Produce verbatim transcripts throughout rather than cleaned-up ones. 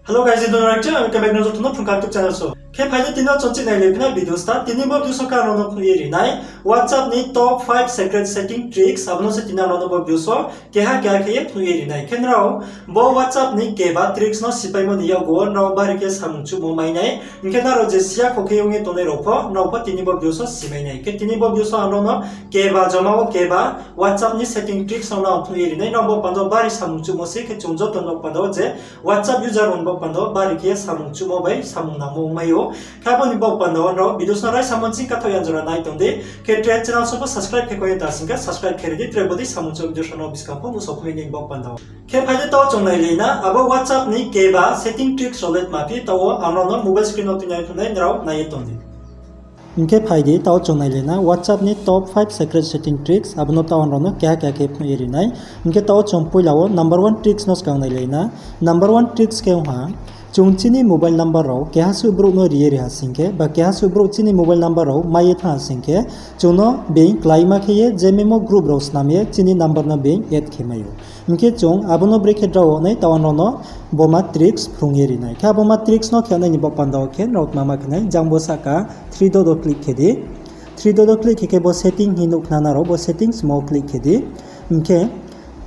Hello guys, I am Dr. Raikcha, welcome back to my channel. So, khe phai di tini chung chih nai le phina video start. Tini bo video so khe ang nrao no phnuh ye ri nai WhatsApp ni top five secret setting tricks, abo no se tini ang nrao no bo video so keha keha khe ye phnuh ye ri nai. Khe nrao bo WhatsApp ni keba tricks no sipaimo ni yakgu wo nrao bari khe samung chuhmo mai nai. Hing khe nrao je siya kho khe ong ye tongnai rao pho, nrao pho tini bo video so si mai nai. Khe tini bo video so ang nrao no keba, joma wo keba WhatsApp ni setting tricks no ang phnuh ye ri nai. Nrao bo panda wo bari samung chuhmo se, khe chung joto ni bo panda wo je WhatsApp user rao ni bo panda wo bari khe samung chuhmo bai samung nangmo ongmai ou. Khe abo ni bo panda wo nrao video no raisa mo ching kathaoh ya jora nai tong di. Khe tre channel so pho subscribe khe koi ye ta sing khe subscribe khe ri di, tre bo dei samung chuh video so no buskang pho nuhsao phai nai ni bo panda wo. Khe phai di taoh chung nai le na, abo WhatsApp ni keba setting tricks rao le tma phi, taoh wo ang nrao no mobile screen no tuinai phnuh nai, nrao nai ye tong di. Hing khe phai di taoh chung nai le na WhatsApp ni top five secret setting tricks, abo no taoh ang nrao no keha keha khe phnuh ye ri nai. Hing khe taoh chung poila wo number one tricks no skang nai le na. Number one tricks khe ong ha, chung chini mobile number rao keha suh brouh no ri ye ri ha sing khe, ba keha suh brouh chini mobile number rao mai ye thanng ha sing khe, chung no being kláima khe ye je memo group rao snam ye chini number no being add khe mai ou. Hing khe chung abo no brekhe drao nai, taoh ang nrao no boma tricks phrung ye ri nai. Khe abo ma tricks no khe nai ni bo panda wo khe nrao tma ma khe nai, jang bo sahka three dot wo click khe di. Three dot wo click khe khe bo setting hing nuh khna nrao, bo settings himo wo click khe di. Hing khe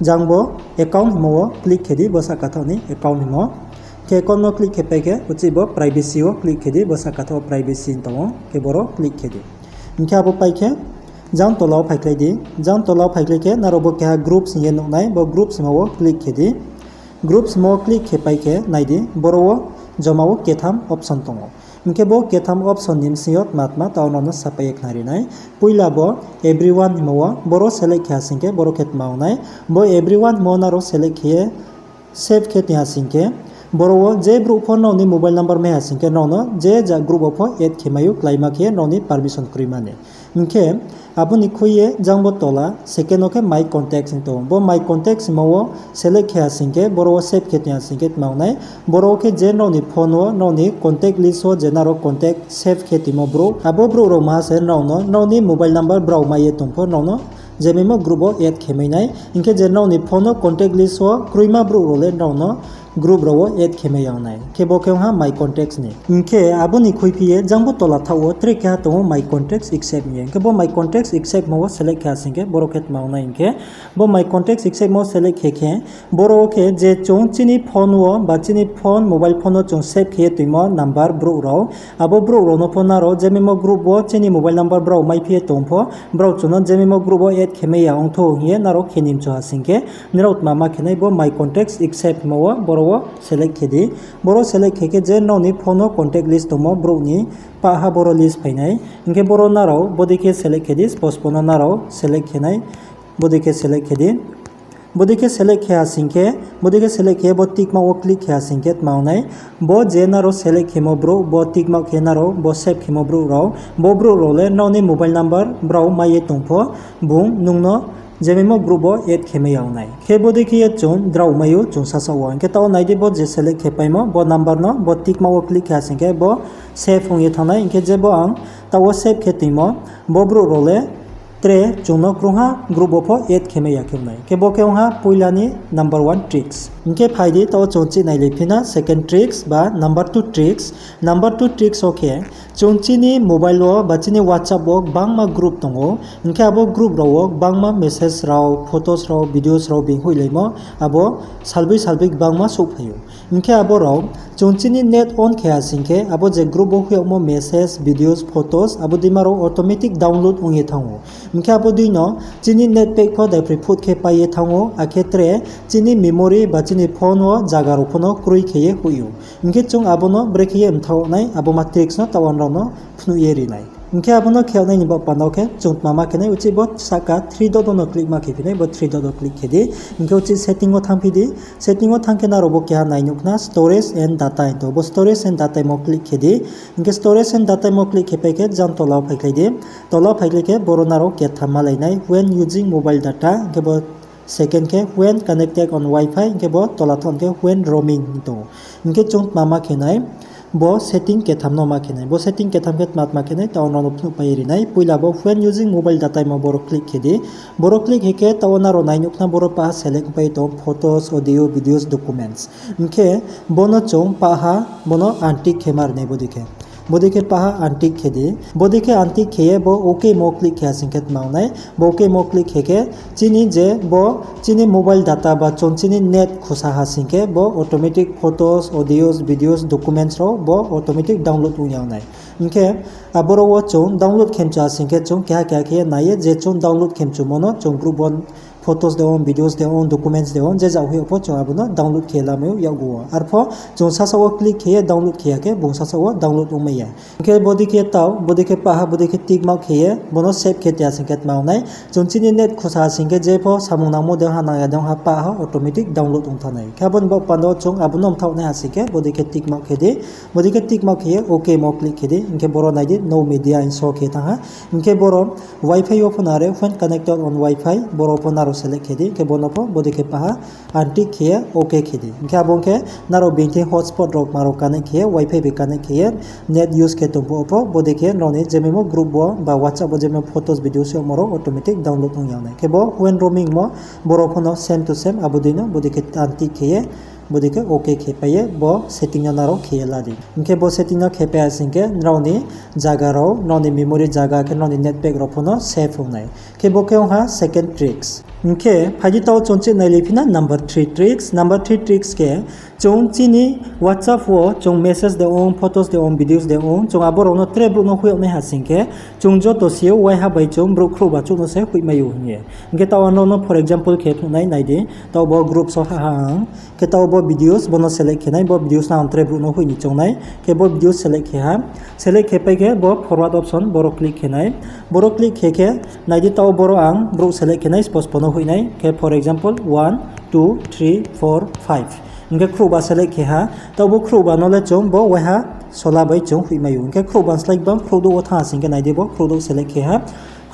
jang bo account himo wo click khe di, bo sahka thaoh ni account himo. Khe account no click khe pai khe uchih bo privacy wo click khe di, bo sahka thaoh privacy tong ou, khe boro click khe di. Hing khe abo pai khe jang tola wo phaikhlai di. Jang tola wo phaikhlai khe nrao bo keha groups hing ye nuh nai, bo groups himo wo click khe di. Groups himo wo click khe pai khe nai di, boro wo joma wo ketham option tong ou. Hing khe bo ketham option ni bsing yo tma tma taoh ang nrao no sapai ye khnari nai. Poila bo everyone himo wo, boro select khe ha sing khe boro khe tma ong nai. Bo everyone himo wo nrao select khe ye save khe tong ha sing khe, boro wo je brouh pho nrao ni mobile number mai ha sing khe nrao no je ja group wo pho add khe mai ou, kláima khe nrao ni permission kroi mani. Hing khe abo ni khui ye jang bo tola second wo khe my contacts hing tong ou. Bo my contacts himo wo select khe ha sing khe, boro wo save khe tong ha sing khe tma ong nai. Boro wo khe je nrao ni phone wo, nrao ni contact list wo je nrao contact save khe tongmo brouh, abo brouh rao maha se nrao no, nrao ni mobile number brao mai ye tong pho nrao no je memo group wo add khe mai nai. Hing khe je nrao ni phone wo contact list wo kroima brouh rao le nrao no group rao wo add khe mai ya ong nai. Khe bo khe ong ha my contacts ni. Hing khe abo ni khuiphi ye jang bo tola thaoh wo tre keha tong ou my contacts except hing ye. Hing khe bo my contacts except himo wo select khe ha sing khe boro khe tma ong nai hing khe, bo my contacts except himo wo select khe khe, boro wo khe je chung chini phone wo ba chini phone, mobile phone wo chung save khe ye tongmo number brouh rao, abo brouh rao no pho nrao je memo group wo chini mobile number brao maiphi ye tong pho, brao chung no je memo group wo add khe mai ya ong thou hing ye nrao khe ni mchu ha sing khe, nrao tma ma khe nai, bo my contacts except himo wo boro wo select khe di. Boro select khe khe je nrao ni phone wo contact list tongmo brouh ni pah ha boro list phai nai. Hing khe boro nrao bodei khe select khe di, suppose bo no nrao select khe nai, bodei khe select khe di. Bodei khe select khe ha sing khe, bodei khe select khe bo tick mark wo click khe ha sing khe tma ong nai, bo je nrao select khemo brouh, bo tick mark khe nrao bo save khemo brouh rao, bo brouh rao le nrao ni mobile number brao mai ye tong pho, bung nung no je memo group wo add khe mai ya ong nai. Khe bodei khe ye chung drao mai ou chung sasaoh wo. Hing khe taoh nai di, bo je select khe paimo bo number no bo tick mark wo click khe ha sing khe bo save ong ye thanng nai. Hing khe je bo ang taoh wo save khe tongmo bo brouh rao le tre chung no krungha group wo pho add khe mai ya khe ong nai. Khe bo khe ong ha poila ni number one tricks. Hing khe phai di taoh wo chung chih nai le phi na second tricks ba number two tricks. Number two tricks wo khe chung chini mobile wo ba chini WhatsApp wo gbangma group tong ou. Hing khe abo group rao wo gbangma message rao, photos rao, videos rao being hoihlaimo, abo salboi salboi gbangma souhphai ou. Hing khe abo rao chung chini net on khe ha sing khe abo je group wo hoih yagmo message, videos, photos abo deima rao automatic download ong ye thanng ou. Hing khe abo dei no chini net pack pho daiphroi phut khe pai ye thanng ou, akhe tre chini memory ba chini phone wo zaga rao pho no kroi khe ye hoih ou. Hing khe chung abo no brekhe ye mthaoh nai, abo ma tricks no taoh ang nrao no phnuh ye ri nai. Hing khe abo no khe yag nai ni baoh panda wo khe chung tma ma khe nai, uchih bo sahka three dot no click ma khe phi nai, bo three dot wo click khe di. Hing khe uchih setting wo thanngphi di. Setting wo thanng khe nrao bo keha nai nuh khna storage and data hing tong ou. Bo storage and data himo click khe di. Hing khe storage and data himo click khe pai khe jang tola wo phaikhlai di. Tola wo phaikhlai khe boro nrao ketham malai nai when using mobile data, hing khe bo second khe when connected on Wi-Fi, hing khe bo tola thaoh khe when roaming hing tong ou. Hing khe chung tma ma khe nai, Bo setting ketham no ma khe nai. Bo setting ketham khe tma tma khe nai, taoh nrao no phnuhpai ye ri nai. Poila bo when using mobile data hingmo boro click khe di. Boro click khe khe taoh nrao nai nuh khna boro paha select pai tong photos, audio, videos, documents. Hing khe bono chung paha bono untick khe ma ri nai bodei khe. Bodei khe paha untick khe di. Bodei khe untick khe ye bo OK mo click khe ha sing khe tma ong nai. Bo OK mo click khe khe chini je bo chini mobile data ba chung chini net khusa ha sing khe bo automatic photos, audios, videos, documents rao bo automatic download ong ya nai. Hing khe aboro wo chung download khe mchu ha sing khe chung keha keha khe nai ye je chung download khe mchumo no chung group wo photos de ong, videos de ong, documents de ong, je jat hoih yo pho chung abo no download khe lamai ou yakgu wo. Arpho chung sasaoh wo click khe ye download khe ya khe bung sasaoh wo download ongmai ya. Hing khe bodei khe taoh, bodei khe paha, bodei khe tick mark khe ye bono save khe ti ha sing khe tma ong nai. Chung chini net khusa ha sing khe jepho samung nangmo de ha nang ya de ha paha automatic download ong thanng nai. Khe abo ni baoh panda wo chung abo no mthaoh nai ha sing khe bodei khe tick mark khe di. Bodei khe tick mark khe ye OK mo click khe di. Hing khe boro nai di no media hing so khe thanng ha. Hing khe boro Wi-Fi wo pho nare when connected on Wi-Fi boro pho nrao select khe di. Hing khe bono pho bodei khe paha untick khe ye OK khe di. Hing khe abo ong khe nrao being thing hotspot rao kma rao connect khe ye Wi-Fi bai connect khe ye net use khe tong phuh wo pho bodei khe nrao ni je memo group wo ba WhatsApp wo je memo photos, videos yagmo rao automatic download ong ya nai. Khe bo when roaming mo boro pho no same to same abo dei no bodei khe untick khe ye bodei khe OK khe pai ye bo setting no nrao khe ye la di. Hing khe bo setting no khe pai ha sing khe nrao ni zaga rao, nrao ni memory zaga khe nrao ni net pack rao pho no save ong nai. Khe bo khe ong ha second tricks. Hing khe phai di taoh chung chih nailai phi na number three tricks. Number three tricks khe chung chini WhatsApp wo chung message de ong, photos de ong, videos de ong, chung abo rao no tre brouh no hoih yag nai ha sing khe, chung joto si ou waiha bai chung brouh khrouhba chouh no se hoihmai ou hing ye. Hing khe taoh ang nrao no for example khe phnuh nai, nai di. Taoh bo groups wo ha ha ang. Khe taoh bo videos, bono select khe nai, bo videos no ang tre brouh no hoih ni choung nai. Khe bo videos select khe ha. Select khe pai khe bo forward option, boro click khe nai. Boro click khe khe, nai di taoh boro ang brouh select khe nai, suppose bo no hoih nai. Khe for example, one, two, three, four, five. Hing khe khrouhba select khe ha. Taoh bo khrouhba no le chung bo waiha sola bai chung hoihmai ou. Hing khe khrouhba ni slái gbang khrouhdouh wo thanng ha sing khe nai di bo khrouhdouh select khe ha.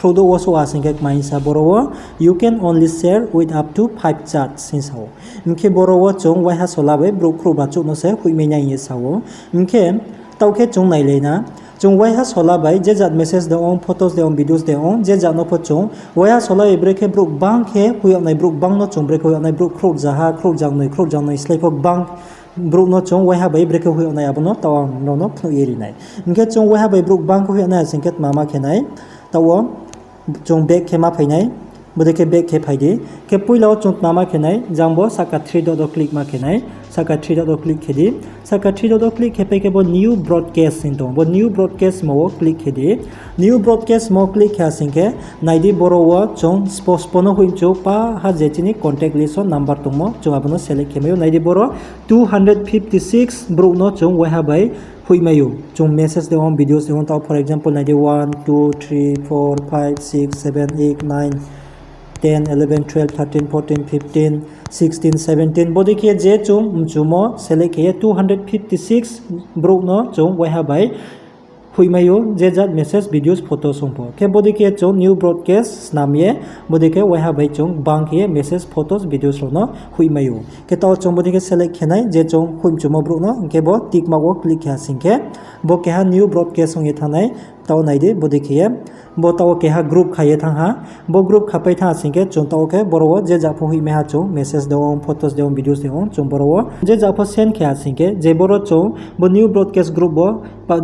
Khrouhdouh wo souh ha sing khe kma hing sa boro wo, You can only share with up to five chats hing sa ou. Hing khe boro wo chung waiha sola bai brouh khrouhba chouh no se hoihmai nai hing ye sa ou. Hing khe taoh khe chung nailai na. Chung waiha sola bai je jat message de ong, photos de ong, videos de ong, je jat no pho chung waiha sola bai brekhe brouh gbang khe hoih yag nai, brouh gbang no chung brekhe hoih yag nai, brouh khrouh jaha, khrouh jangnoi, khrouh jangnoi slái pho gbang brouh no chung waiha bai brekhe hoih yag nai abo no taoh ang nrao no phnuh ye ri nai. Hing khe chung waiha bai brouh gbang khe hoih yag nai ha sing khe tma ma khe nai. Taoh wo chung back khe ma phai nai. Bodei khe back khe phai di. Khe poila wo chung tma ma khe nai, jang bo sahka three dot wo click ma khe nai. Sahka three dot wo click khe di. Sahka three dot wo click khe pai khe bo new broadcast hing tong ou. Bo new broadcast mo wo click khe di. New broadcast mo click khe ha sing khe, nai di boro wo chung suppose bo no hoih mchu paha je chini contact list wo number tongmo, chung abo no select khe mai ou. Nai di boro two hundred fifty six brouh no chung waiha bai hoihmai ou. Chung message de ong, videos de ong, taoh for example nai di one, two, three, four, five, six, seven, eight, nine, ten, eleven, twelve, thirteen, fourteen, fifteen, sixteen, seventeen. Bodei khe je chung mchumo select khe ye two hundred fifty six brouh no chung waiha bai hoihmai ou, je jat message, videos, photos ong pho. Khe bodei khe chung new broadcast snam ye, bodei khe waiha bai chung gbang khe ye message, photos, videos rao no hoihmai ou. Khe taoh chung bodei khe select khe nai, je chung hoih mchumo brouh no, hing khe bo tick mark wo click khe ha sing khe, bo keha new broadcast ong ye thanng nai, taoh nai di, bodei khe ye, bo taoh keha group kha ye thanng ha, bo group khapai thanng ha sing khe, chung taoh khe boro wo je jat pho hoihmai ha chung, message de ong, photos de ong, videos de ong, chung boro wo je jat pho send khe ha sing khe, je boro chung bo new broadcast group wo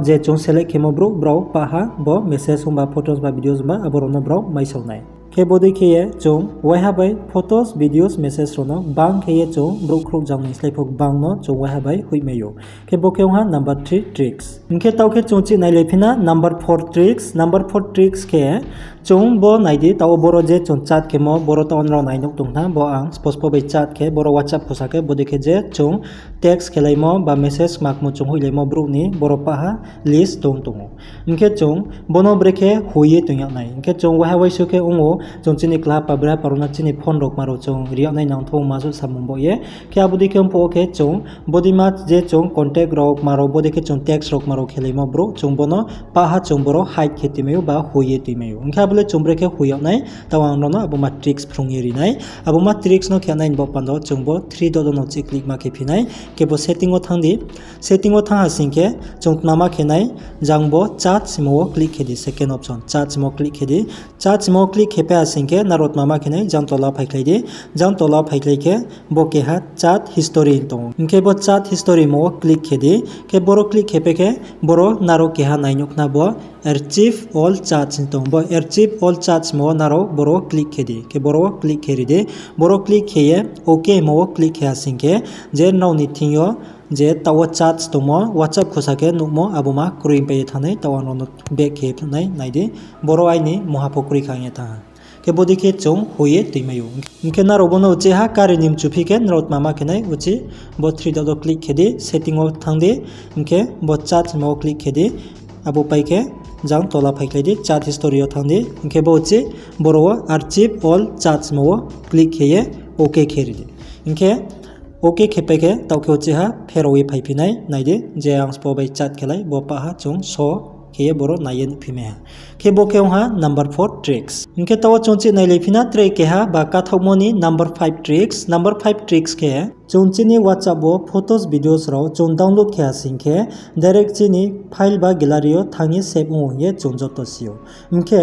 je chung select khemo brouh, brao paha bo message ongba, photos ba, videos ongba, abo rao no brao maisao nai. Khe bodei khe ye chung waiha bai photos, videos, message rao no gbang khe ye chung brouh khrouh jangnoi slái pho gbang no chung waiha bai hoihmai ou. Khe bo khe ong ha number three tricks. Hing khe taoh khe chung chih nailai phi na number four tricks. Number four tricks khe chung bo nai di, taoh wo boro je chung chat khemo, boro taoh wo nrao nai nuh tong na, bo ang suppose bo bai chat khe, boro WhatsApp khusa khe, bodei khe je chung text khelaimo ba message makmo chung hoihlaimo brouh ni boro paha list tong tong ou. Hing khe chung bono brekhe hoih ye tong yag nai. Hing khe chung waiha waisuh khe ong ou, chung chini klaha pa bera pa rao no chini phone rao kma rao chung ri yag nai nangthou ma suh samung baoh ye. Khe abo dei khe ong phuh wo khe chung bodeima je chung contact rao kma rao, bodei khe chung text rao kma rao khelaimo brouh, chung bono paha chung boro hide khe toimai ou ba hoih ye toimai ou. Hing khe Bo le chung brekhe hui yag nai, taoh ang nrao no abo ma tricks phrung ye ri nai. Abo ma tricks no khe nai ni baoh panda wo chung bo three dot no chih click ma khe phi nai. Khe bo setting wo thanng di. Setting wo thanng ha sing khe chung tma ma khe nai, jang bo chat hingmo wo click khe di, second option, chat hingmo wo click khe di. Chat hingmo wo click khe pai ha sing khe nrao tma ma khe nai, jang tola phaikhlai di. Jang tola phaikhlai khe bo keha chat history tong ou. Hing khe bo chat history hingmo wo click khe di. Khe boro click khe pai khe boro nrao keha nai nuh khna bo archive all chats hing tong ou. Bo archive all chats hingmo wo nrao boro click khe di. Khe boro click khe ri di. Boro click khe ye okay hingmo wo click khe ha sing khe je nrao ni thing yo je taoh wo chats tongmo, WhatsApp khusa khe nuhmo, abo ma kroi pai ye thanng nai, taoh ang nrao no back khe phnuh nai, nai di. Boro aini mungha pho kroi kha hing ye thanng ha. Khe bodei khe chung hui ye toimai ou. Hing khe nrao bo no uchih ha kari ni mchuphi khe nrao tma ma khe nai uchih bo three dot wo click khe di, setting wo thanng di, hing khe bo chat hingmo wo click khe di, abo pai khe jang tola phaikhlai di, chat history yo thanng di, hing khe bo uchih boro wo archive all chats hingmo wo click khe ye okay khe ri di. Hing khe okay khe pai khe taoh khe uchih ha pherao ye phaiphi nai, nai di, je ang sbo bai chat khelai, bo pah ha chung so khe ye boro nai ye nuhphi mai ha. Khe bo khe ong ha number four tricks. Hing khe taoh wo chung chih nailaiphi na tre keha ba kathaohmo ni number five tricks. Number five tricks khe chung chini WhatsApp wo photos, videos rao chung download khe ha sing khe direct chini file ba gallery yo thanng ye save ong ou hing ye chung joto si ou. Hing khe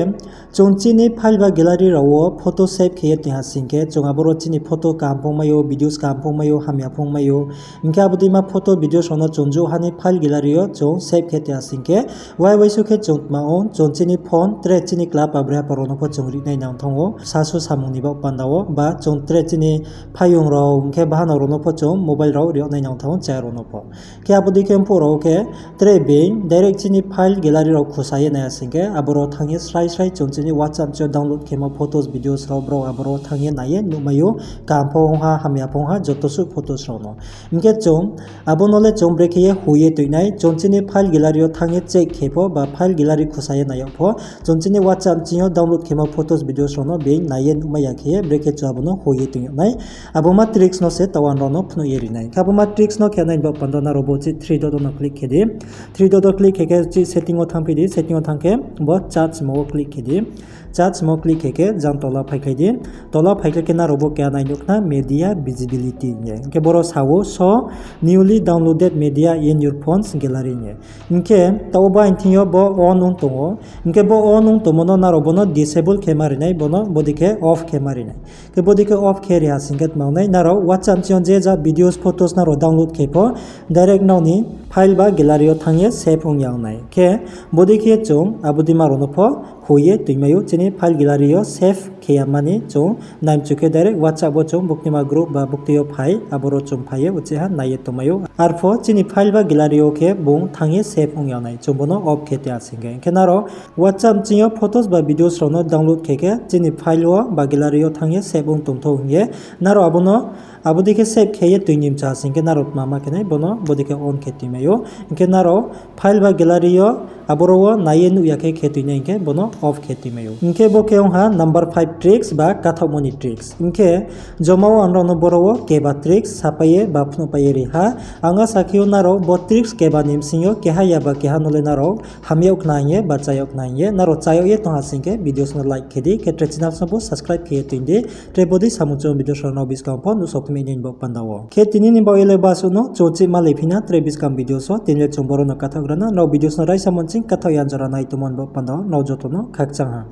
chung chini file ba gallery rao wo photo save khe ye tong ha sing khe chung aboro chini photo kaham pho ongmai ou, videos kaham pho ongmai ou, hamya pho ongmai ou. Hing khe abo deima photo, videos rao no chung jouh ha ni file gallery yo chung save khe tong ha sing khe, wai waisuh khe chung tma ong, chung chini phone tre chini kla pa bre apa rao no pho chung ri nai nang thanng ou, sasu samung ni baoh panda wo, ba chung tre chini phaiyong rao, hing khe bahanao rao no pho chung mobile rao ri nai nang thanng ou, chaya rao no pho. Khe abo dei khe mphuh rao khe tre being direct chini file gallery rao khusa ye nai ha sing khe, aboro thanng ye srai srai chung chini WhatsApp mching yo download khemo photos, videos rao brao aboro thanng ye nai ye nuhmai ou, kaham pho ong ha, hamya pho ong ha, joto suh photos rao no. Hing khe chung abo no le chung brekhe ye hui ye toi nai, chung chini file gallery yo thanng ye check khe pho ba file gallery khusa ye nai yag pho, chung chini WhatsApp mching yo download khemo photos, videos rao no being nai ye nuhmai ya khe ye brekhe chung abo no hui ye toi yag nai. Abo ma tricks no se taoh ang nrao no phnuh ye ri nai. Khe abo ma tricks no khe nai ni baoh panda nrao bo chih three dot no click khe di. Three dot wo click khe khe chih setting wo thanngphi di, setting wo thanng khe bo chat hingmo wo click khe di. Chat hingmo click khe khe jang tola phaikhlai di. Tola phaikhlai khe nrao bo keha nai nuh khna media visibility hing ye. Hing khe boro sa ou show newly downloaded media in your phone's gallery hing ye. Hing khe taoh bo aini thing yo bo on ong tong ou. Hing khe bo on ong tongmo no nrao bo no disable khe ma ri nai, bo no bodei khe off khe ma ri nai. Khe bodei khe off khe ri ha sing khe tma ong nai, nrao WhatsApp mching yo je ja videos, photos nrao download khe pho direct nrao ni file ba gallery yo thanng ye save ong ya ong nai. Khe bodei khe chung abo deima rao no pho hui ye toimai ou, chini file gallery yo save khe ya mani chung nai mchu khe direct WhatsApp wo chung buktui ma group ba buktui yo phai, aboro chung phai ye uchih ha nai ye tongmai ou. Arpho chini file ba gallery yo khe bung thanng ye save ong ya ong nai, chung bo no off khe tong ha sing khe. Hing khe nrao WhatsApp mching yo photos ba videos rao no download khe khe chini file wo ba gallery yo thanng ye save ong tong thou hing ye, nrao abo no abo dei khe save khe ye toi ni mchu ha sing khe nrao tma ma khe nai, bo no bodei khe on khe toimai ou. Hing khe nrao file ba gallery yo aboro wo nai ye nuh ya khe khe toi nai hing khe bo no off khe toimai ou. Hing khe bo khe ong ha number five tricks ba kathaohmo ni tricks. Hing khe joma wo ang nrao no boro wo keba tricks sapai ye ba phnuhpai ye ri ha. Ang asa khe ou nrao bo tricks keba ni bsing yo keha ya ba keha no le nrao ham yag khna hing ye ba chá yag khna hing ye, nrao chá yag ye tong ha sing khe videos no like khe di, khe tre channel no bo subscribe khe ye toi di. Tre bodei samung chung videos rao nrao buskang pho nuhsao phimai nai ni baoh panda wo. Khe tini ni baoh ye le basuh no chung chih malaiphi na tre buskang videos wo, tini le chung boro no kathaoh gra na, nrao videos no raisa mching kathaoh ya jora nai tongmo ni baoh panda wo nrao joto no khakchang ha.